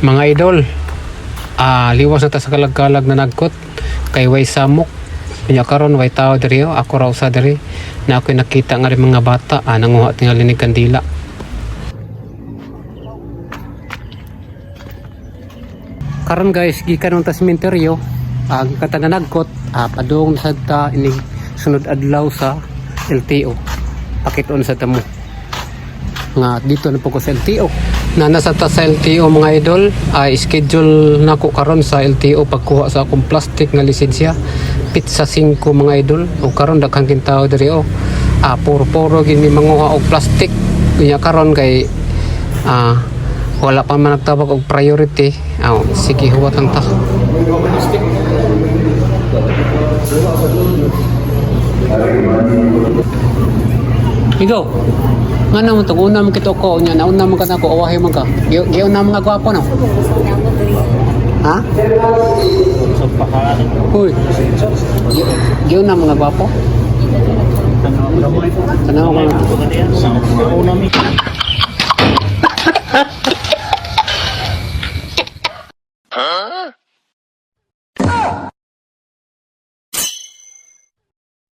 Mga idol, liwas na ta sa kalag-kalag na nagkot kay way samok. Unya karon way tao diri oh, ako raw sa diri na ako'y nakita nga rin mga bata nanguha tingali ni kandila. Karon guys, gikan ta sementeryo, gikan ta nanagkot, padung sad ta inig sunod adlaw sa LTO. Pakit-on sa tamo nga dito na po ko sa LTO. Na nasa ta sa LTO, mga idol, ay schedule nako karon sa LTO pagkuha sa akong plastic nga lisensya. Pizza 5, mga idol. O karon daghan kin tao diri oh. Puro-puro gini manguha og plastic. Unya karon kay wala pa man nagtawag og priority. Aw, sige, huwat lang ta. Ikaw, nga naman to, una man kita ko, unya, nauna man ka na ako, awahi man ka. Giuna mga gwapo, no? Ha? Uy, giuna mga gwapo? Tanaw ko na.